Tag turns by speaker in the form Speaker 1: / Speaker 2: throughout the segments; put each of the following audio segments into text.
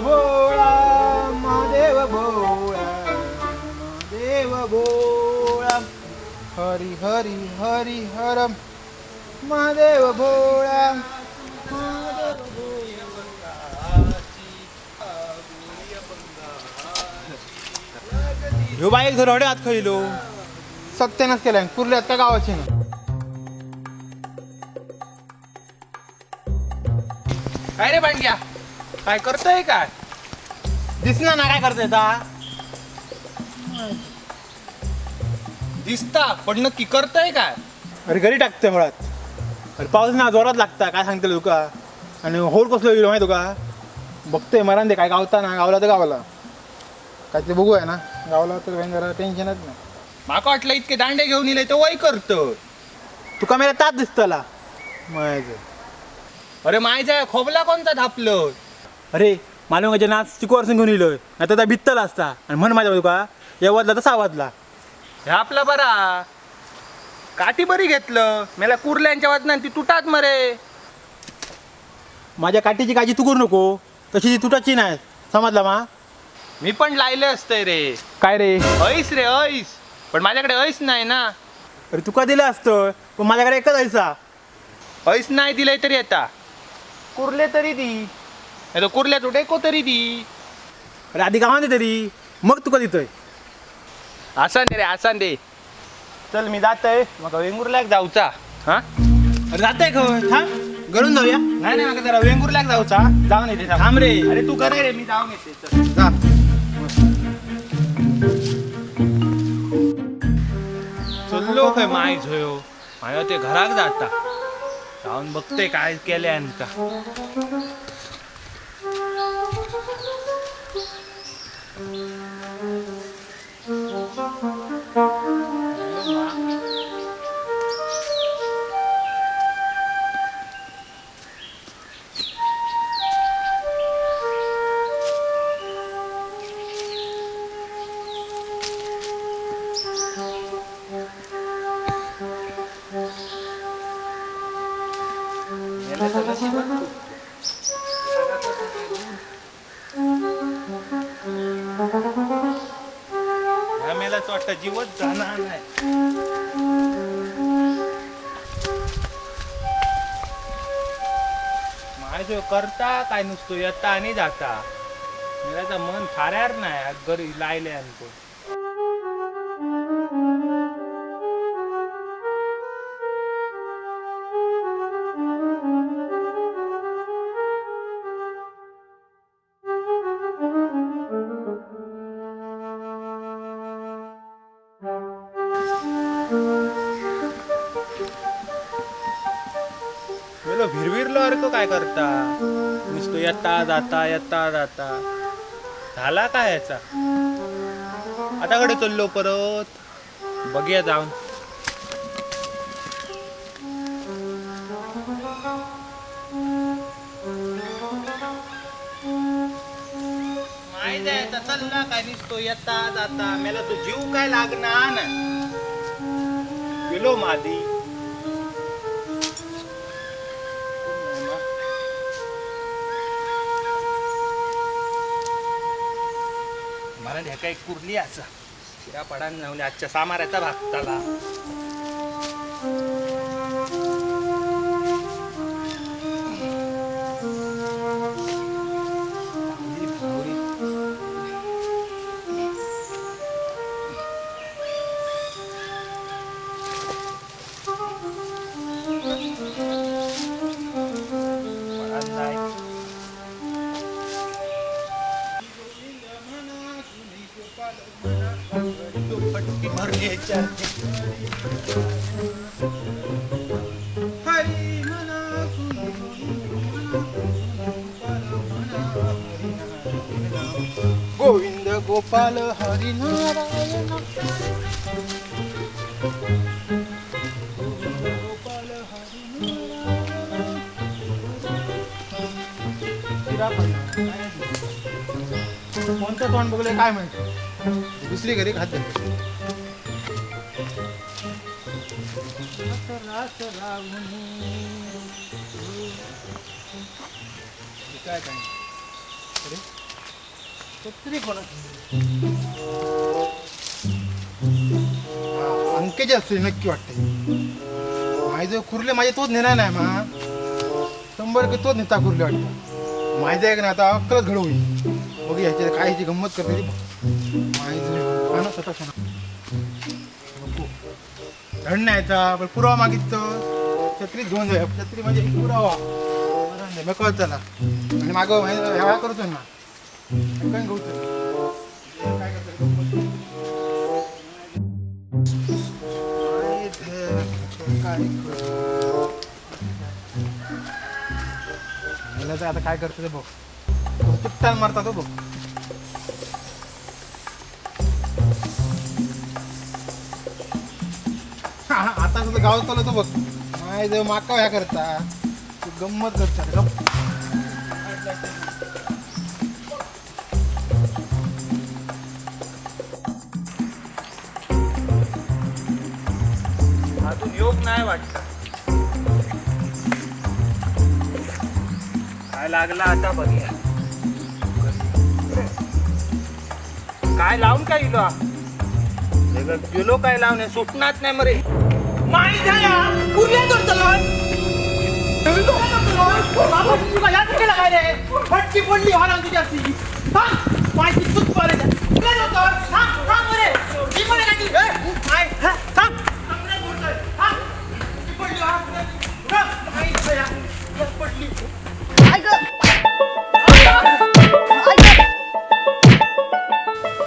Speaker 1: भोळा, महादेव भोळा, महादेव भोळा, हरी हरी हरी हर महादेव भोळा, महादेव भोळा. ह्यो बाईक धरून हात खयलो सत्यानाच केलाय कुर्ल्यात का गावाची ना.
Speaker 2: काय रे भांड्या, काय करतोय काय?
Speaker 1: दिसना ना काय करतोय ता?
Speaker 2: दिसता, पण नक्की करतोय काय?
Speaker 1: अरे घरी टाकतोय मुळात. अरे पाऊस ना जोरात लागता, काय सांगतलं तुका? आणि होर कसलो येईल माहिती तुका? बघतोय मरान दे काय गावता ना, गावला तर गावला, काय ते बघूया ना. गावला तर काही जरा टेन्शनच नाही.
Speaker 2: माका वाटलं इतके दांडे घेऊन इले तर वय करतो.
Speaker 1: तुका मेरा तात दिसतला मायचं.
Speaker 2: अरे मायजा खोबला कोणता धापलं?
Speaker 1: अरे मालवंगाच्या नाच चिकू घेऊन इलोय, नाही तर त्या भित्तला असता. आणि म्हण माझ्या तुका या वाजला तसा वाजला.
Speaker 2: हे आपला बरा काठी बरी घेतलं, मला कुर्ल्यांच्या वजनान ती तुटात मरे.
Speaker 1: माझ्या काठीची काळजी तू करू नको, तशी ती तुटाची नाही, समजला मा?
Speaker 2: मी पण लायले असतंय रे.
Speaker 1: काय रे?
Speaker 2: ऐस रे ऐस, पण माझ्याकडे ऐस नाही ना.
Speaker 1: अरे तुका दिलं असतं, पण माझ्याकडे एकच ऐसा.
Speaker 2: ऐस नाही दिलंय तरी येता, कुर्ले तरी दी, नाही तर कुर्ल्या तुटेको तरी दी.
Speaker 1: अरे आधी गावात तरी मग तुका देतोय.
Speaker 2: आसान दे रे, आसान दे. चल मी जातय, मग वेंगुर्ल्याक जाऊचा. हा.
Speaker 1: अरे जातंय खय, थांब घरून जाऊया.
Speaker 2: नाही नाही, माका जरा वेंगुर्ल्याक जाऊचा, जाऊन येते थांब.
Speaker 1: थांब रे.
Speaker 2: अरे तू करे रे, मी जाऊन येते चल.
Speaker 1: जा.
Speaker 2: चल्लो खंय माय झोयो, मायो ते घराक जाता, जाऊन बघते काय केले का. ह्या मेलाच वाटतं जीवच जाणार नाही. माझं करता काय नुसतो येता आणि जाता, मेलाचं मन फाऱ्यार नाही घरी लायले आणि कोण. मेलो भिरभिरलो अर्क काय करता, नुसतं येता जाता येता जाता, झाला काय याचा? आता कडे चललो परत बघूया जाऊन. माय जायचा चलला काय नुसतो येता जाता, मेला तो जीव काय लागणार ना, गेलो मादी. मला ढेका एक कुर्ली असा शिरा पडान जाऊन आजच्या सामाऱ्याचा भागताला. पडान जाय. दुपट्टी भरली ह्याच्यात.
Speaker 1: हरी म्हणा कुणी गोविंद म्हणा, गोविंद गोपाल हरी नारायण, गोविंद गोपाल हरी नारायण. शिरा पडला. कोणतं तोंड बघले काय माहिती, दुसरी घरी खात रास रावणी. काय काय अरे. छत्री कोण अंकेची असते नक्की वाटते. माझे कुर्ले माझे तोच नेणार नाही मा 100% तोच नेता कुर्ले वाटतं. माझं एक ना आता अक्कलच घडवू बघ ह्याची काय ह्याची गंमत करते ती. माझं हा ना स्वतः सोना नको धड नाही पण पुरावा मागितलं छत्री घेऊन जाऊया. छत्री म्हणजे एक पुरावा बरं, मग कळत चला आणि मागं ह्या करतो ना काय गवतो काय करतो गंमत. काय काय करू? मला तर आता काय करतो ते बघ. तो तुट्टान मारता तो बघ. आता सुद्धा गावात चाललो तो बघ. माय देव माका ह्या करता तू गंमत करता गप.
Speaker 2: अजून योग नाही वाटत. काय लागला आता बघूया. काय लावून काय इलो गेलो काय लावून सुटणार नाही मरे.
Speaker 1: फटकी पडली होला तुझ्या माझी चूक पडली.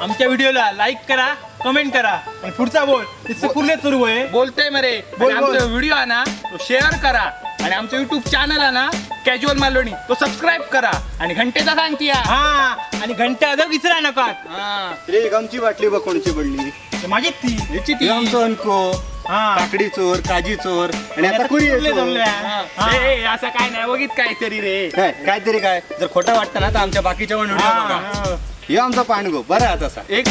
Speaker 1: आमच्या व्हिडिओला लाईक करा, कमेंट करा आणि पुढचा बोल नुसतं कुर्ले सुरू आहे.
Speaker 2: बोलतोय मरे.
Speaker 1: बोल,
Speaker 2: आणि
Speaker 1: बोल.
Speaker 2: आमचा व्हिडिओ आहे ना तो शेअर करा आणि आमचं युट्यूब चॅनल आहे ना कॅज्युअल मालवणी तो सबस्क्राईब करा आणि घंटेचा सांगती हा.
Speaker 1: हा आणि घंटा अजून विसरा नका.
Speaker 2: हा.
Speaker 3: रे गमची बाटली बघ कोणची पडली.
Speaker 1: माझी ती
Speaker 2: ह्याची ती.
Speaker 3: हे आमचं अनको
Speaker 1: हा
Speaker 3: काकडी चोर, काजी चोर आणि आता कुरी
Speaker 1: कुर्ले जमल्या.
Speaker 2: हा.
Speaker 1: हा.
Speaker 2: ए, ए, असं काय नाही बघित काहीतरी रे.
Speaker 3: काय काहीतरी काय जर खोटं वाटतं ना तर आमच्या बाकीच्या पण व्हिडिओ बघा.
Speaker 1: हा.
Speaker 3: हे आमचा पांडगो बरं आहे तसा.
Speaker 2: एक.